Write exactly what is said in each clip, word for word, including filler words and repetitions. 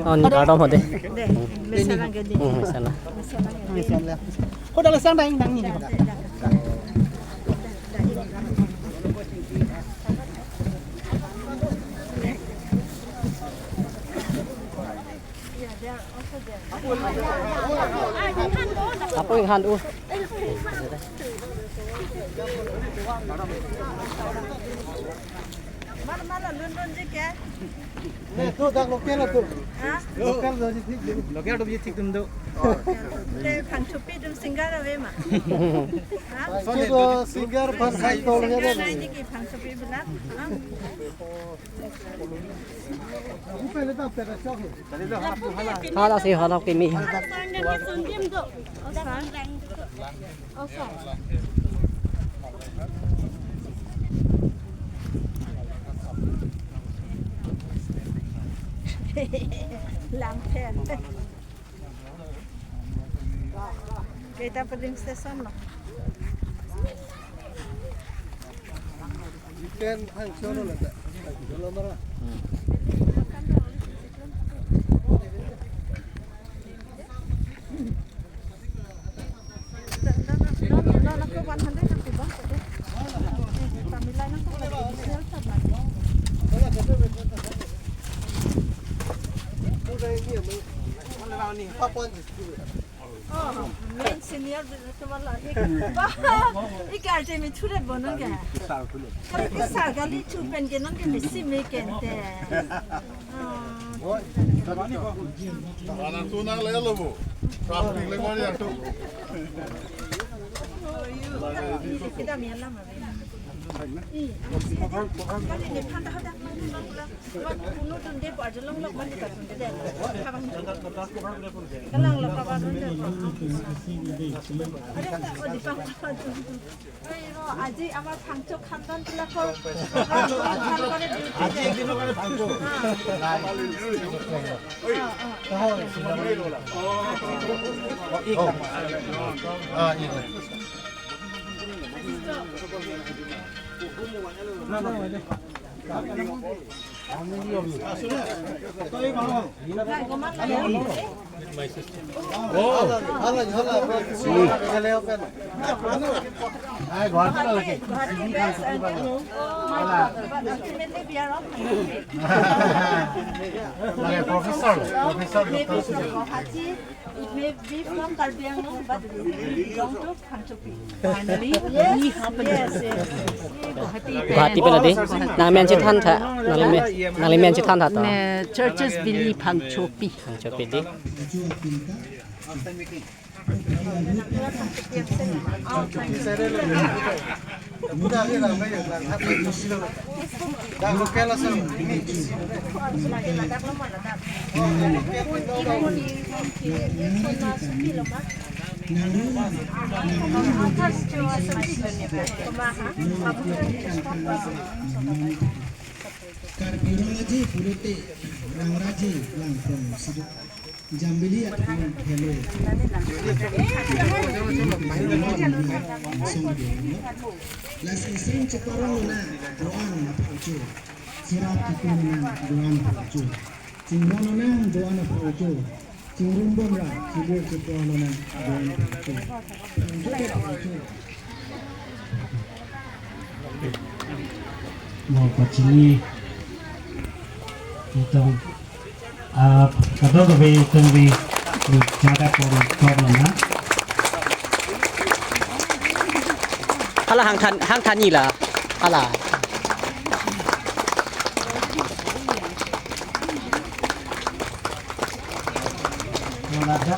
Oh, ni kardom hode. De, mesen lang ke de. Hmm, mesen lang. Mesen lang ke de. Ko dalam sang dang dang ni. Apo inghan u. Mana mana lun lun je ke? Ne, tu dak local tu. Ha? Local tu je thik tu. Local tu je thik tum do. Le Phangchopi atum singer ave ma? Ha? Phangcho tu singer phan sai tol singer ke. Nai ni ke Phangchopi bilang. Ha? Hala si hala kimi. Langphen. Kita polling station lo. Ikan hang solo lata. Solo mara. Oh, main senior de tu wala ik, ik arje mi chure bono ke. Kare ke sar gali chu pen ke non ke bisi me kente. Ah. Anak tuna lelo bo. Traffic le mari ato. Kita mi alam abi. Ih, kali ni phanta hadak nang nang pulang. Puno tunde bar jelong lok mandi bar tunde de. Habang. Kalang lok kabar tunde. Are, oh, di pang. Oi, ro, aji amar Phangcho khandan pula ko. Khan kore duty. Aji ek din kore Phangcho. Ah. Ah, ah. Ah, iya. Professor, professor, doctor. It may be from Karbi Anglong, but we belong to Phangchopi. Finally, yes, we happen yes, yes, yes. Guwahati pen adi. Nangli men chethan tha. Nangli men, nangli men chethan tha ta. Ne, Churches Valley Phangchopi. Phangchopi di. Karbi Rong Aje pulote Rang Raje Langphrong si do. Jambili atum helo. Lasi sing cheparong lonang do-an aphangcho. Sirap kipi lonang do-an aphangcho. Chingrum lonang do-an aphangcho. Chingrum bomra chibur chepo lonang do-an aphangcho. Phangcho ke aphangcho. Mo pachini itong Ah, kadokave tengvi, eh, jaga pon problem na. Hala hangthan, hangthan ni la. Hala. Hala.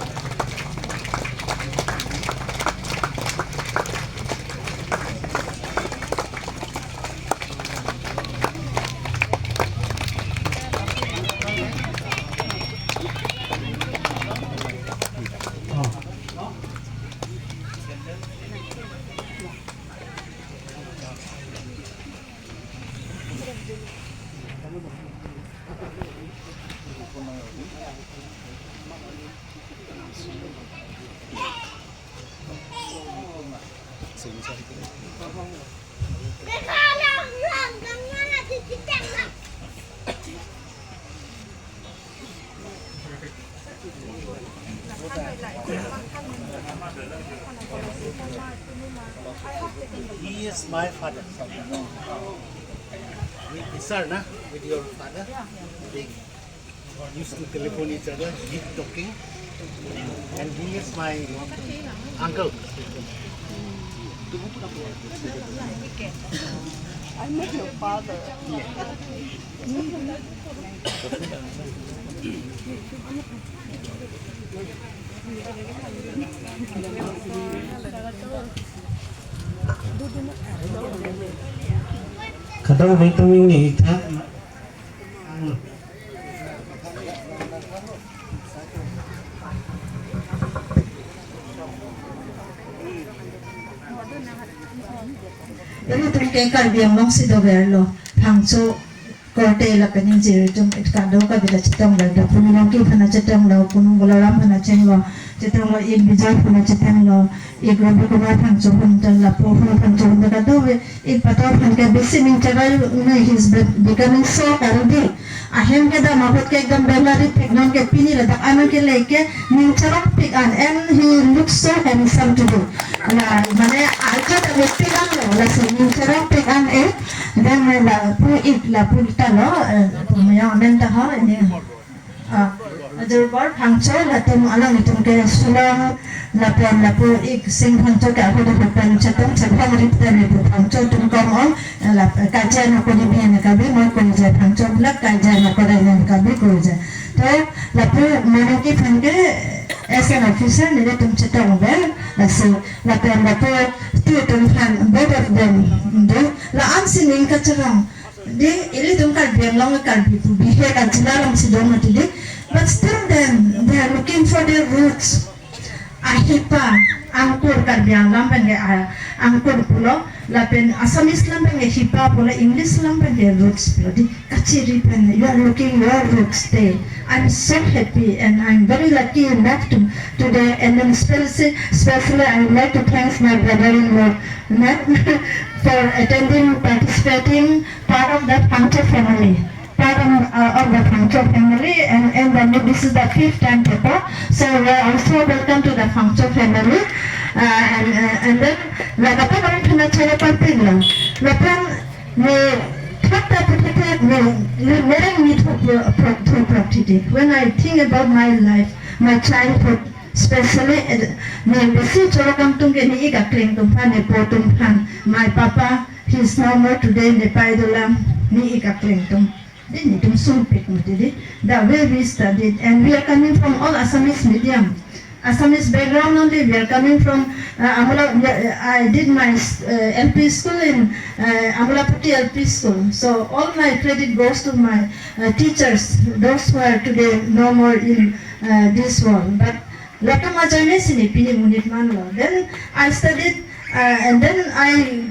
He is my father. With Isar, na? With your father? They used to telephone each other, keep talking. And he is my uncle. I met your father. Kadokave atum ingni-ik tha. Ilitum ke Karbi Anglong si doverlo. Phangcho korte lapen ingjir atum, it kado kabi ta chetonglo, da Punu Rongpi aphan ta chetonglo, Punu Balaram aphan ta chetonglo, chetonglo, ik Bijoy aphan ta chetonglo, ik Ravi Kumar Phangcho aphan ta, lapu aphan Phangcho aphan ta kadokave, ik Pato aphan ke besi ning cherai, you know, he's be-, becoming so Karbi. Ahem kedam apot ke ekdom Bengali pik, non ke pini ladak anang ke leke ning cherokpik an, and he looks so handsome today. La, mane, ajo ta mepik an lo, lasi ning cherokpik an, eh. Then lapu ik, lapu ta lo, eh, pu meyang amen ta ho, ini. Ah, Durbor Phangcho, latum alanglitum ke Shillong, lapen lapu ik Sing Phangcho ke ahut ahut pen chetong, chetong rip pen lapu Phangcho atum kong ong, lap, kajen ako di bien kabi, mo ko je Phangcho, lak kajen ako di bien kabi ko je. To, lapu Monangki aphan ke as an officer nelitum chetongver, lasi, lapen lapu tu atum aphan, both of them, do, la-an si ning kacharong. Di, ilitum Karbi Anglong, Karbi pu bihek ajila along si do mati di. But still then, they are looking for their roots. Ahipa, angkur Karbi Anglong pen ke, ah, angkur pulo, lapen Assamese alam pen ke hipa pulo, English alam pen ke roots pulo. Di, kachiri pen, you are looking your roots there. I'm so happy and I'm very lucky enough to, today, and then especially, especially I would like to thanks my brother-in-law, Matt, for attending, participating, part of the Phangcho family. Part of, uh, of the Phangcho family, and, and then this is the fifth time, Papa. So you are also welcome to the Phangcho family. Uh, and, uh, and then, ladak aphan kami thana chara parpik lang. Lapen, ne, thakta puthathak, ne, ne, nereng ni thuk yo, pro-, thuk pro titi. When I think about my life, my childhood, especially, eh, ne, besi choro kam tung ke ne ik akleng atum aphan, ne po atum aphan, my papa, he is no more today, ne pai dolang, ne ik akleng atum. Di netum sumpik mati di. The way we studied, and we are coming from all Assamese medium. Assamese background only, we are coming from, uh, Amala, we are, I did my, uh, L P school in, uh, Amalaputti L P school. So all my credit goes to my, uh, teachers, those who are today no more in, uh, this world. But latum ajoine si ne pini monit manlo. Then I studied, uh, and then I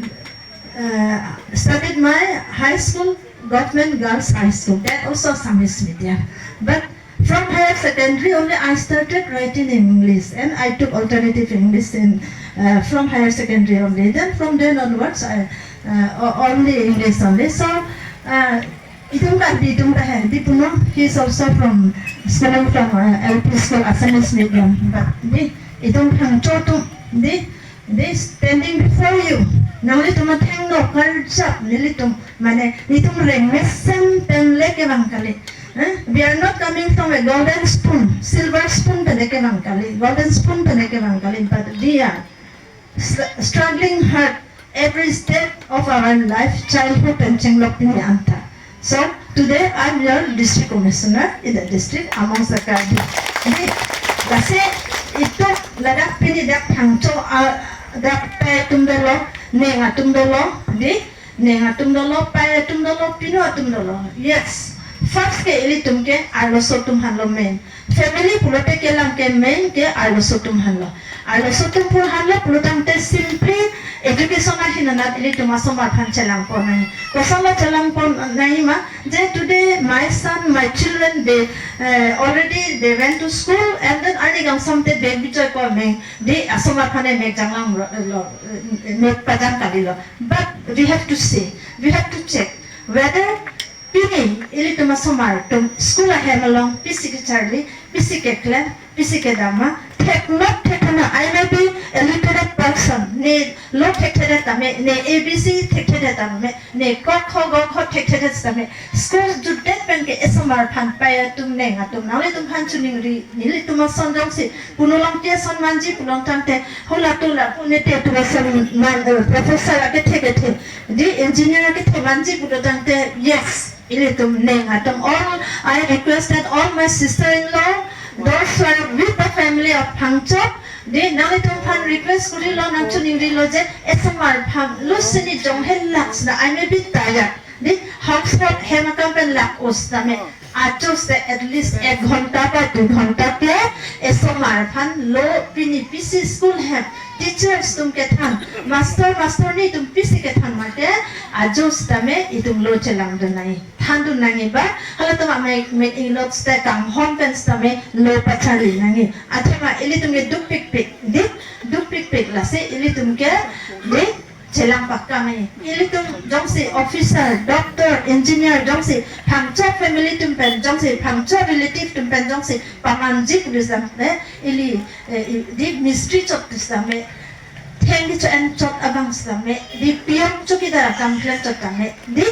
uh, studied my high school, Government Girls High School, that also Assamese medium. But from higher secondary only I started writing in English, and I took alternative English in, uh, from higher secondary only. Then from then onwards, I, uh, o-, only English only. So, uh, itum Karbi atum ta hai, di puno, he is also from, schooling from, uh, L P school, Assamese medium. But di, itum Phangcho atum, di, This standing before you, nanglitum athengno karjap nelitum, mane, netum reng mesen pen le kevang kali. Eh? We are not coming from a golden spoon, silver spoon pen le kevang kali, golden spoon pen le kevang kali, but we are s-, struggling hard every step of our life, childhood and chenglok pini anta. So today I'm your district commissioner in the district amongst the Karbi. Di, lasi itum ladak pini dak Phangcho, ah, dak pai atum dolo, neng atum dolo, di, neng atum dolo, pai atum dolo, pinu atum dolo. Yes. First ke ilitum ke arloso atum aphan lo main. Family pulote kelang ke main ke arloso atum aphan lo. Arloso atum aphan lo pulotangte simply education ahin anat ilitum asomar aphan chelangpon nangji. Kosonlo chelangpon nangji ma, je today my son, my children, they, uh, already they went to school, and then arni kangsam te bag bijoy ko meng, di asomar aphan mek janglang lo, lo, mek pajang kalilo. But we have to see, we have to check whether Pini ilitum asomar atum school ahem along pisi kecharli, pisi keklem, pisi kedam ma, theklok thekthena, I may be illiterate person, ne lo thekthedet tame, ne A B C thekthedet tame, ne ko kho go kho thekthedet tame, school jutdet pen ke esomar aphan pei atum neng atum nanglitum aphan choningri, nelitum ason jongsi Punu Longte ason manji pulo tangte, hula tula pune te tu ason man, eh, professor akethe kethe, di engineer akethe manji pulo tangte, yes, ilitum neng atum. All, I requested all my sister-in-law, those who are with the family of Phangcho, di nanglitum aphan request kurilo, nang choningrilo je, esomar aphan lo sini jong helak sna, I may be tired. Di household hem akam pen lak-o sitame, ajo sita at least ek ghonta ba dui ghonta ke esomar aphan lo, pini pisi school hem, teachers atum kethan, master masterni atum pisi kethan mate, ajo sitame itum lo chelangdun nangji, thandun nangji ba, halatum amek mek inglok sita kanghon pen sitame lo pacharli nangji. Athema ilitum ke dukpikpik, di dukpikpik, lasi ilitum ke, di chelang pakam nangji. Ilitum jongsi officer, doctor, engineer jongsi Phangcho family atum pen jongsi, Phangcho relative atum pen jongsi pamanji pulo sitame, ili, eh, i-, di mistri chot sitame, thengpi cho-en chot abang sitame, di peon chowkidar akam klem chot tame, di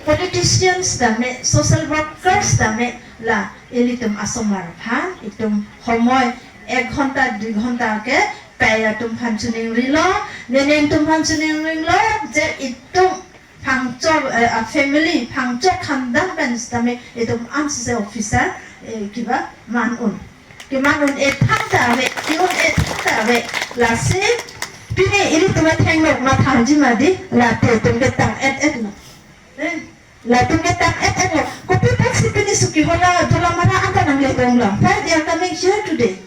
politicians tame, social workers tame, la ilitum asomar aphan itum homoi ek ghonta dui ghonta ke pei atum aphan choningrilo, nenen atum aphan choningrilo, je itum Phangcho, eh, a family, Phangcho khandam pen sitame itum an sise officer, eh, kiba man un. Keman un-e thangta ave, ke-un-e thangta ave. Lasi pini ilitum athengno mathaji ma di, late itum ke tang-et-et lo. Eh, latum ke tang-et-et lo. Kopi apotsi pini Sokihola, Dolamara anta nangledunlo? Why they are coming here today?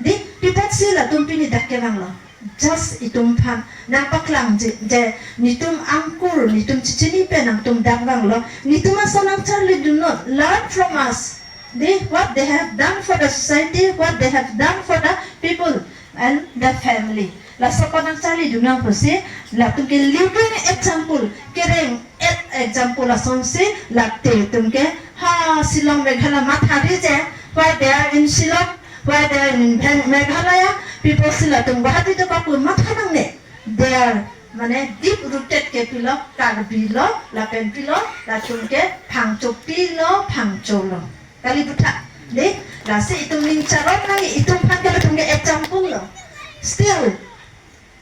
Di, pi apotsi latum pini dak kevanglo? Just itum aphan nangpaklangji, je netum angkur, netum chechini pen nangtum dak vanglo. Netum ason nangcharlidun non, learn from us. Di, what they have done for the society, what they have done for the people and the family. Laso apot nangcharlidun nang pusi, latum ke living example, kereng-et example asonsi, late itum ke, ha, Shillong Meghalaya matha ri je, why they are in Shillong, why they are in Meghalaya, pi apotsi latum Guwahati to kapu matha nangne, they are, mane, deep rooted ke pilo, Karbi lo, lapen pilo, latum ke Phangchopi lo, Phangcho lo. Kali puthot. Di, lasi itum ning charong nangji, itum aphan ke latum ke example lo. Still,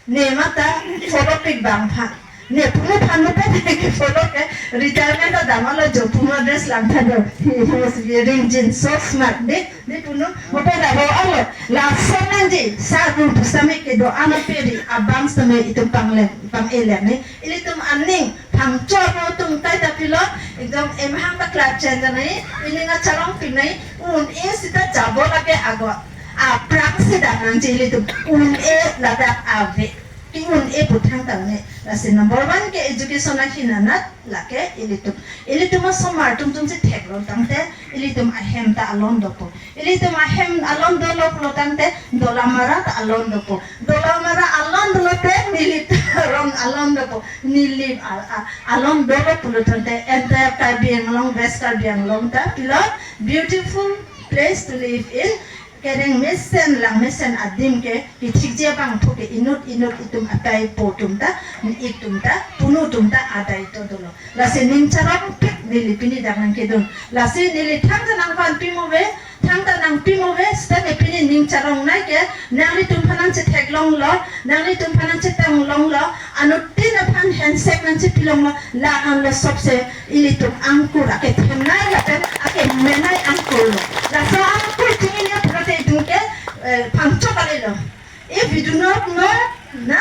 ne mata follow pik abang aphan. Ne punu aphan nu pen ke follow ke retirement ta damlo jo, punu dress langtha do. He, he was wearing jeans, so smart. Di, di punu mo pen abo alo. Lason nangji, sa ru pusitame kedo-an aperi abang sitame itum panglem, pang-elem ne. Ilitum aning, Phangcho atum kaita pilo, ekdom emahang ta klap chen jani, ining acharong pinai, un-e sita jabo lake agot. Aphrang si dam nangji ilitum, un-e ladak ave. Ke-un-e puthang tang ne. Lasi number one ke education ahin anat, lake ilitum. Ilitum asomar atum atumsi theklong tangte, ilitum ahem ta alon dopo. Ilitum ahem alon dolo pulo tangte, Dolamara ta alon dopo. Dolamara alon dolote, neli ta ron alon dopo. Neli a-, a-, alon dolo pulo tangte, entire Karbi Anglong, West Karbi Anglong ta pilo beautiful place to live in. Kereng mesen, lang mesen adim ke, kethikji abang aphu ke inut inut itum apei apo atum ta, itum ta, punu atum ta adai to dolo. Lasi ning charong pik neli pini dak nangkedun. Lasi neli thangta nangvanpi mo ave, thangta nangpi mo ave, sitame pini ning charong nai ke, nanglitum aphan nangchetheklonglo, nanglitum aphan nangchetanglonglo, anuttin aphan handshake nangchepilonglo, la-an lo sobse ilitum angkur akethenei lapen akemenei angkur lo. Laso angkur chinine pulote itum ke, eh, Phangcho kalilo. If we do not know, na,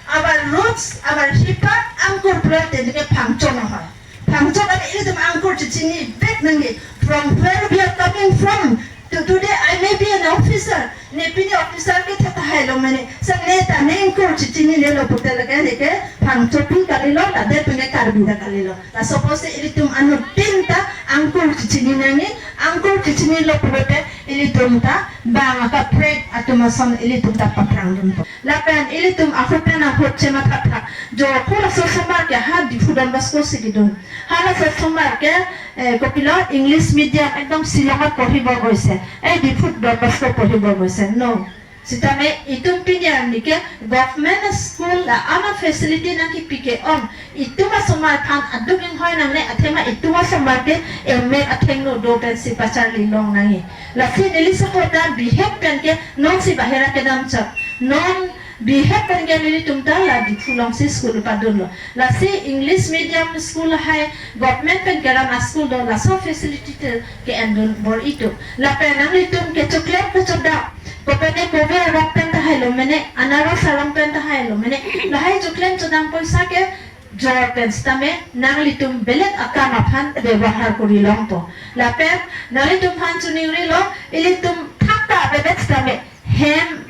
our roots, our hipak, angkur pulote itum ke Phangcho no hoi. Phangcho kali, ilitum angkur chechinivek nangji. From where we are coming from. To today I may be an officer. Ne pini officer kethe tahai lo mane. Sa ne ta ne angkur chechinine lo pulote lake ne ke Phangchopi kalilo, ladak pine Karbi ta kalilo. Laso apotsi ilitum anuttin ta angkur chechini nangji, angkur chechinilo pulote Ilitum ta bang akaprek atum ason ilitum ta paprang dunpo. Lapen ilitum ahut pen ahut chematha thak. Jo ko laso asomar ke ha Diphu Don Bosco si kedun. Ha laso asomar ke, eh, kopilo English medium ekdom Shillong porhibo goise. Eh, Diphu Don Bosco porhibo goise. No. Sitame itum pini arni ke government school la ama facility nangkepi ke-ong. Itum asomar aphan aduk inghoi nangne athema itum asomar ke emek athengno do pensi pacharli long nangji. Lasi neli support ta bihek pen ke nonsi bahera kedam chot. Non bihek pen ke nelitum ta la Diphu alongsi school padunlo. Lasi English medium school hai government pen keram a-school do laso facility te ke-en dun bor-i tum. Lapen nanglitum kechoklem kechodam. Kopene kove arong pen tahai lo mene, anaros arong pen tahai lo mene. Lahai choklem chodam poisa ke jor pen sitame nanglitum beleg akam aphan bebahar kori longpo. Lapen nanglitum aphan chiningrilo, ilitum thakta beleg sitame hem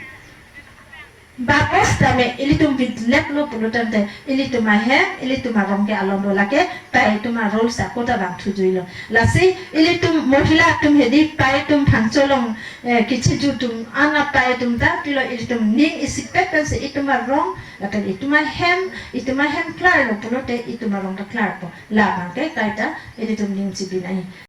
bapos tame ilitum vidlek lo pulo tangte ilitum ahem, ilitum arong ke along do lake pei atum a-role sa kota bang thujuilo. Lasi ilitum mohila atum hedi pei atum phangcholong, eh, kichiju atum ana pei atum ta pilo ilitum ning isipet pensi itum arong lapen itum ahem, itum ahem klarlo pulote itum arong ta klarpo. Labang ke kaita ilitum ning chibi nangji.